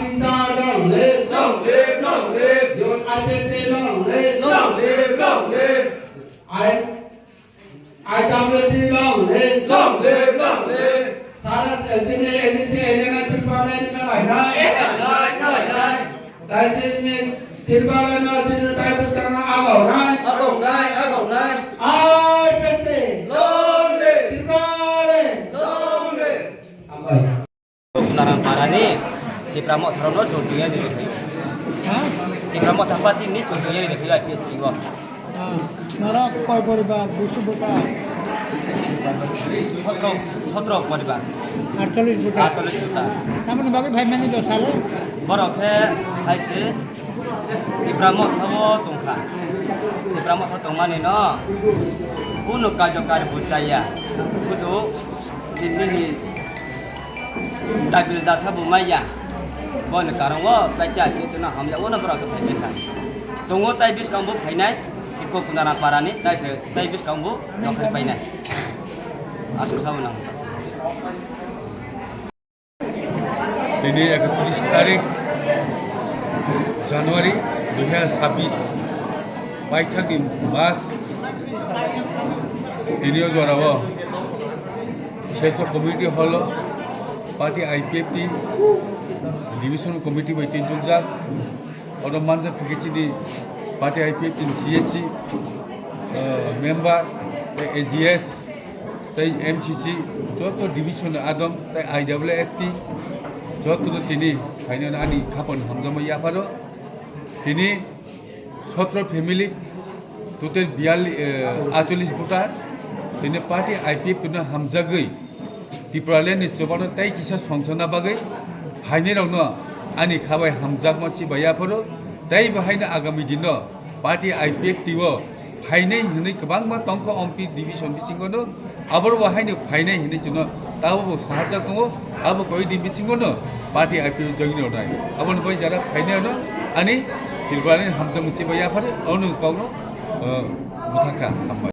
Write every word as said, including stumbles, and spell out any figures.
Isa long live. Long live, long live. Youth I P F T long live. Long live, long live. I, I W T long live. Long live, long live. Sara, eh, sini, ini si, ini na Tripura ni kalainai. Kalainai, kalainai. Tai sini Tripura no sini tai bwskang agonai. Agonai, agonai. I P F T. Long live. Tripura. Long live. Hambai. Narang parani Tipra Motha rokno chwng twi ya ni rw phi. Ha? Tipra Motha party ni chwng twi ya ni rw phi I P F T o. Ah, norok koi poribar, busu buta? Sotro, sotro poribar. Aatcholish buta. Aatcholish buta. Tamoni bagwi phai mani do salo? Borok khe hai se Tipra Motha o tongkha. Tipra Motha tongmani no kunu kajo kari bo chaya. Bujo nini dabil dasa bo maya. Boni karon o tai kya kya tino hamya o no borok phai kha. Tongo tai biskang bo phainai. Iko Kunara parani tai se tai biskang bo nokhai painai. Aswk sabo nang. Tini ekatris tarik January dui hazar sabbish, paithakni mas, tini o jorao Sesok Community Hall o party I P F T Division Committee bai tintujak. Oro manjak thwkhe chini party I P F T ni C S C, uh, member, tei A G S, tei M C C, joto division ni adom, tei I W F T, joto no tini phainani ani khapang hamjakma yapharo. Tini sotro family, total biyalli, eh, aatcholish voter, tini party I P F T no hamjagwi, Tipraland ni chobano tei kisa songchana bagwi phainairokno ani khabai hamjakma chibai yapharo, tei bo haino agami dino party I P F T o phainai hwnwi kwbangma tongkha ompi division bisingo no, aboro bo haino phainai hwnwi chwngno tabuk bo saharjak tongo, abo koi di bisingo no party I P F T o join rwnai. Aboni bai jara phainairokno ani Tipraland ni hamjakma chibai yapharo, ono kokno, uh, bwthakha. Hambai.